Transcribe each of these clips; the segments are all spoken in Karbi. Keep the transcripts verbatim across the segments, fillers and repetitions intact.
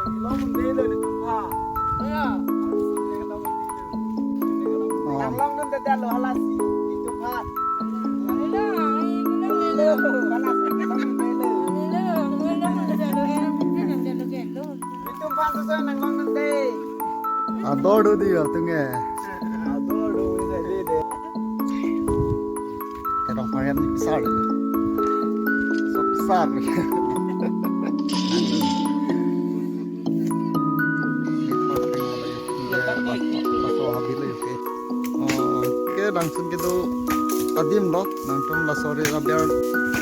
Long dei lo di tumpha. Iya. Long dei lo. Oh. Nang long nun dada lo hala si di tumpha. Hala si long dei lo. Di tumpha susu nang long nun dei. Ador do di ya tunge. Ador do di de. Kerong pangen ni besar. So besar. Laso habit lo, okay. Oh, okay, langsung kedo adim lo, nangtum laso ri aber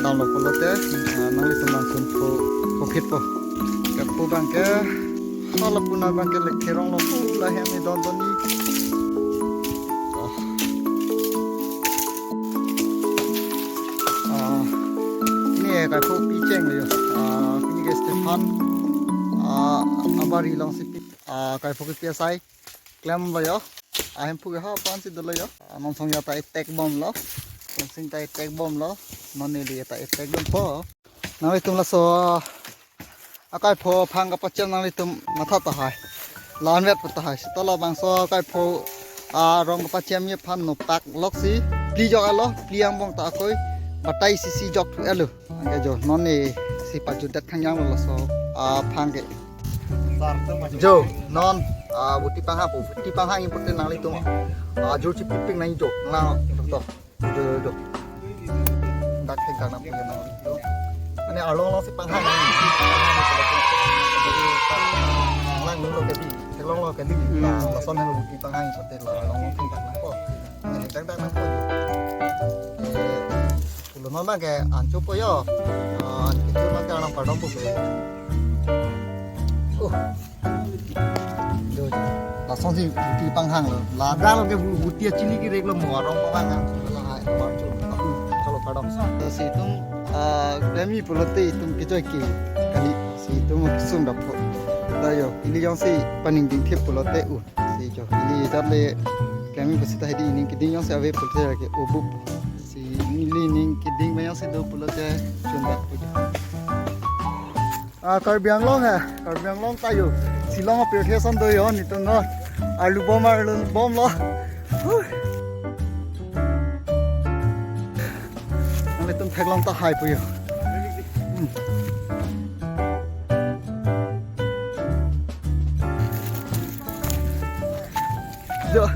dam lo pulote, ah, nanglitum langsung ko, ko phit po. Ke pu abang ke, hala puna abang ke le kerong lo, pu la hem ni don don ni. Oh. Ah, ne kaipho picheng lo yo. Ah, pini ke Stephan, ah, abari along si pi, ah, kaipho kepi asai klem lo yo. Ahemphu ke ha pan si dolo yo. Ah, non song ya ta etek bom lo. Sing ta etek bom lo. Non neli ta etek bom po. Nanglitum laso akaipho aphang kapachem nanglitum matha tahai. La-anvet tahai. Seta labangso akaipho arong kapachem ye aphan nopak loksi. Pli jok alo, pli angbong ta akoi. Batai sisi jok thu alo. Anke jo, non ne si pajudet khangjang lo laso aphang ke. Jo, non, ah, buti panghang po, buti panghang important nanglitum. Ah, jur chipiping nang jo, nang to. Jo, jo, jo. Dak thengkang nang punya nang. Ani arlong long si panghang nang. Lang lo kedi, theklong lo kedi. Hmm. Nah, lason nang buti panghang seperti lo, arlong long thengkang nang po. Ani thengkang nang po. Eh, pulo non ke ancho po yo. Ah, ancho man ka nang pardon po ke. Uh. Jo, jo. Lason si buti panghang lo. Ladak lo ke bu-, buti chini ki rek lo mo arong panghang. La hai, war chu. Kalau kadang. Si itum, ah, kami pulote itum kejoi ke. Kali si itum kesung dapot. La yo, ili jongsi paningding thip pulote u. Si jo, ili jat le kami pusi ta hedi ining keding jongsi ave pulote ke ubup. Si ili ining keding jongsi do pulote chun dapot. Ah, Karbi Anglong he, Karbi Anglong ta yo. Shillong apirthe ason do yo, netum no. Arlu bom, arlu bom lo. Huh. Nanglitum theklong tahai po yo. Hmm. Jo.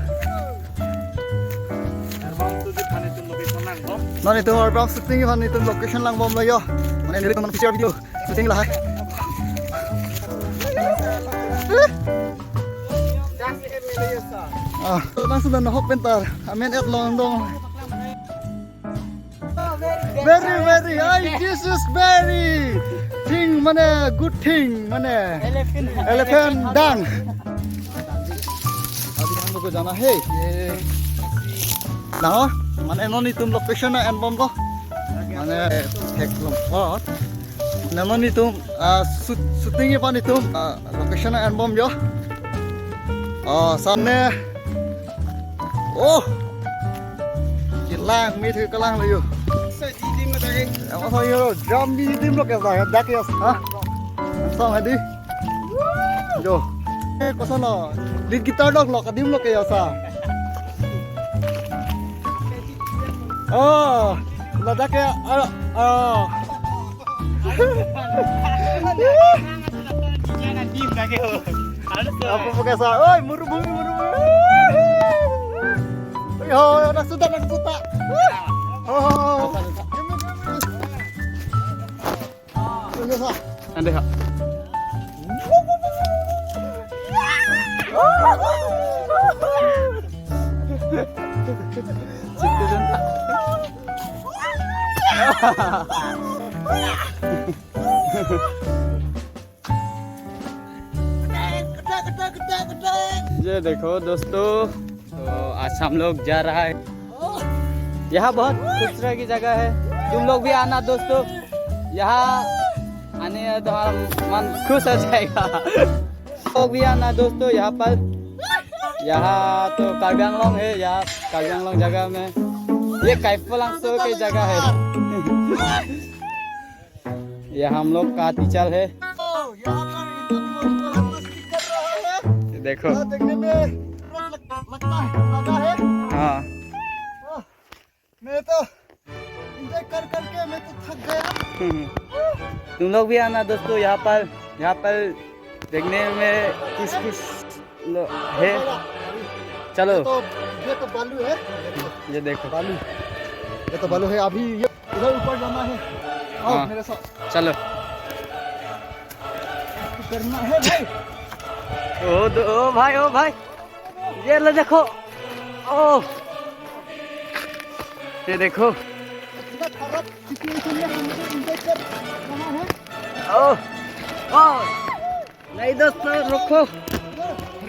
Non itum album shooting aphan itum location langbom lo yo. Mane neli teman share video shooting lahai. Ah, langsung dan hok pentar. Amen et long dong. Very, very, ay, this is very thing, mane, good thing, mane. Elephant. Elephant dung. Abhi hum log ko jana hai, ye. Na, mane non itum location na enbom lo. Mane, thek lo. Oh. Na non itum, ah, shoot-, shooting aphan itum, ah, location na enbom yo. Oh, samne. Oh. Kelang, mi thu kelang lo yo. Ema sa yo, jam bi dim lo ke sa, dak ya, ha? Song hadi. Jo. Eh, koson lo. Lead guitar dok lo, kadim lo ke ya sa. Oh, ladak ya, ah, ah. Apa pakai sa? Oi, muru bumi, muru bumi. Oi, ho, anak sudah, anak sudah. Ho, ho, ho. Ande ha. ये देखो दोस्तों, तो आज हम लोग जा रहा है। यहाँ बहुत खूबसूरत की जगह है, तुम लोग भी आना दोस्तों। यहाँ आने तो हमारा मन खुश हो जाएगा। तुम लोग भी आना दोस्तों यहाँ पर। यहाँ तो कार्बी आंगलोंग है, यहाँ कार्बी आंगलोंग जगह में ये काइफोलांगसो की जगह है। ये हम लोग का teacher है। देखो। हाँ, देखने में रोड लग, लगता है, लगा है। हाँ। आह, मैं तो एंजॉय कर करके मैं तो थक गया। हम्म। तुम लोग भी आना दोस्तों, यहाँ पर, यहाँ पर देखने में किस किस लो, है। चलो। ये तो, ये तो बालू है। ये देखो। बालू, ये तो बालू है। अभी ये इधर ऊपर जाना है। आओ हाँ। मेरे साथ। चलो। करना है भाई। ओ दो, ओ भाई, ओ भाई, ये लो देखो। ओ, ये देखो। इतना खराब सिचुएशन में हम लोग एंजॉय कर रहा है। ओ, ओ। नहीं दोस्तों, रुको,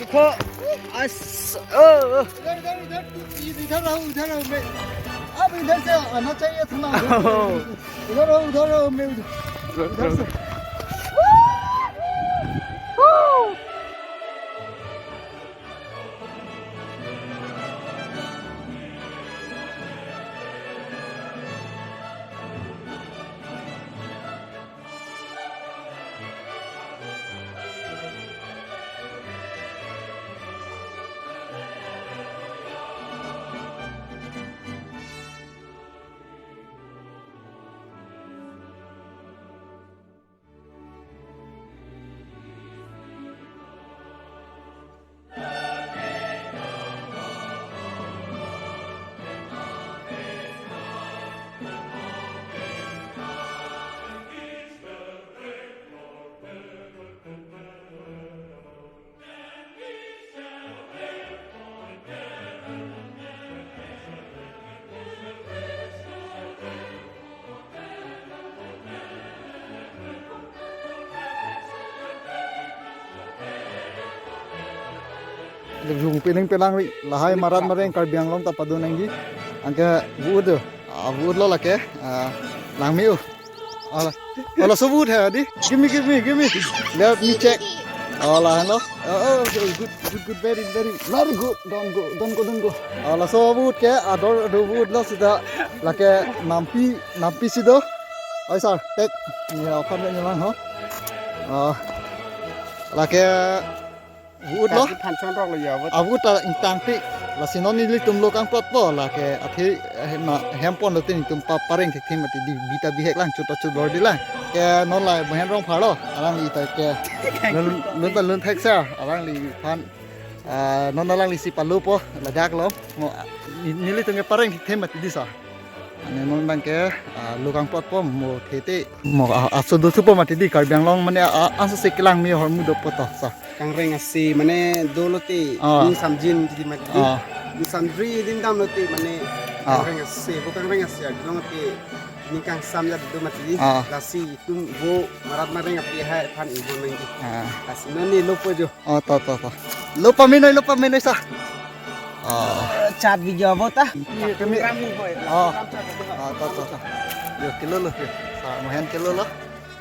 रुको। अस, ओ, ओ। इधर, इधर, इधर, तू इधर रहो, उधर रहो, मैं, अब इधर से आना चाहिए था ना, उधर से। ओहो। इधर रहो, उधर रहो, मैं उधर, रुक, उधर रुक। से। Lung piling pelangri, lahai marat mareng Karbi Anglong ta pado nangji. Anke vote do. Ah, vote lo lake. Ah, langme-o. Ala, ala, so vote hai adi. Give me, give me, give me. Let me check. Ala, hello. Oh, oh, okay, good, good, good, very, very, very good. Don't go, don't go, don't go. Ala, so vote ke, ador, do vote lo sida. Lake nampi, nampi si do. Oi, sir, take. Ni, apa ni lang ho? Ah, lake vote lo. Kaki phan chonrok lo ya, vote. Ah, vote ta ingtangte. Lasi non nelitum lo kangplotpo, lake athe, eh, na, hempon lo te nelitum pa, pareng thekthe mati di, bita bihek lang, chuta chudor di lang. Ke non la Mohen Rongphar lo, alangli ta ke. Lun, lun ta lun theksa, alangliphan, ah, non alanglisi palopo, ladak lo. Mo, ah, ni, nelitum ke pareng thekthe mati di sa. Ani non abang ke, ah, lo kangplotpo mo thete. Mo, ah, aso do thupo mati di Karbi Anglong mane, ah, aso se kelang me hormu dopo to sa. Kangreng ase mane dolo te, ah, ning samjin di mati di. Ah. Ning samjin din dam lo te mane, ah, kangreng ase, bo kangreng ase, adong te ning kangsam ya do mati di. Ah. Lasi itum bo marat mareng api hai phan ibo nangji. Ah. Lasi non ne lopo jo. Oh, to, to, to. Lo pamenoi, lo pamenoi sa. Oh. Chat video abo ta. Kami. Ram ni hoi. Oh. Ram chat video. Oh, to, to, to. Yo, kelo lo, yo. Sa, Mohen kelo lo.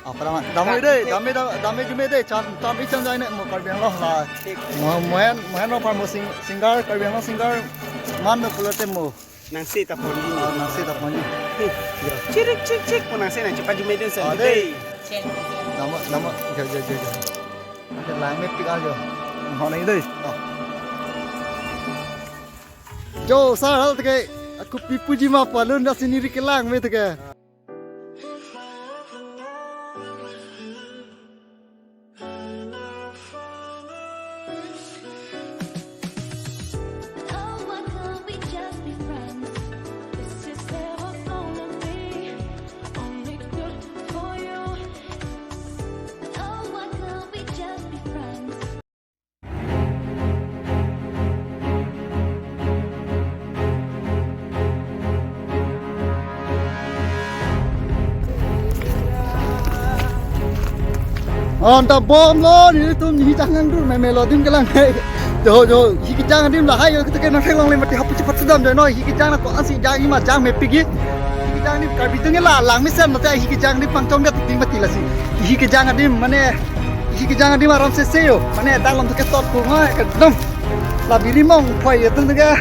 Oh, para man. Dam-oi dei, dam-oi, dam-oi, dam-oi dei. Chan, chan, chan, chan, mo Karbi Anglong la. Thik. Mo, Mohen, Mohen Rongphar mo sing-, singer, Karbi Anglong singer. Man no pulote mo. Nangsi ta ponji. Ah, nangsi ta ponji. Yo. Chirik, chik, chik, mo nangsi nang cepat jume din sen. Ah, dei. Dei. Nama, nama, jo, jo, jo, jo. Ada langmepik aja. Hon nang dei. Ah. Jo, sir, hal teke. Ako pipuji ma palun da sini ri kelang me teke. Oh, why can't we just be friends? This is never gonna be only good for you. Oh, why can't we just be friends? Anta bom lo, nelitum hi chang nang dur meme lo dim kelang hai. Jo, jo, hi kejang adim lahai, yo, kita kena theklong le mati hapu cepat sedam jo, no, hi kejang na ko ansi jang ima jang mepik hi. Hi kejang ni Karbi tung la langmesen mati hi kejang ni pangchong dia ting mati lasi. Hi kejang adim mane, hi kejang adim aram se se yo. Mane dang lom ke tot ko ngai kedam. La biri mong phoi ya tung ke.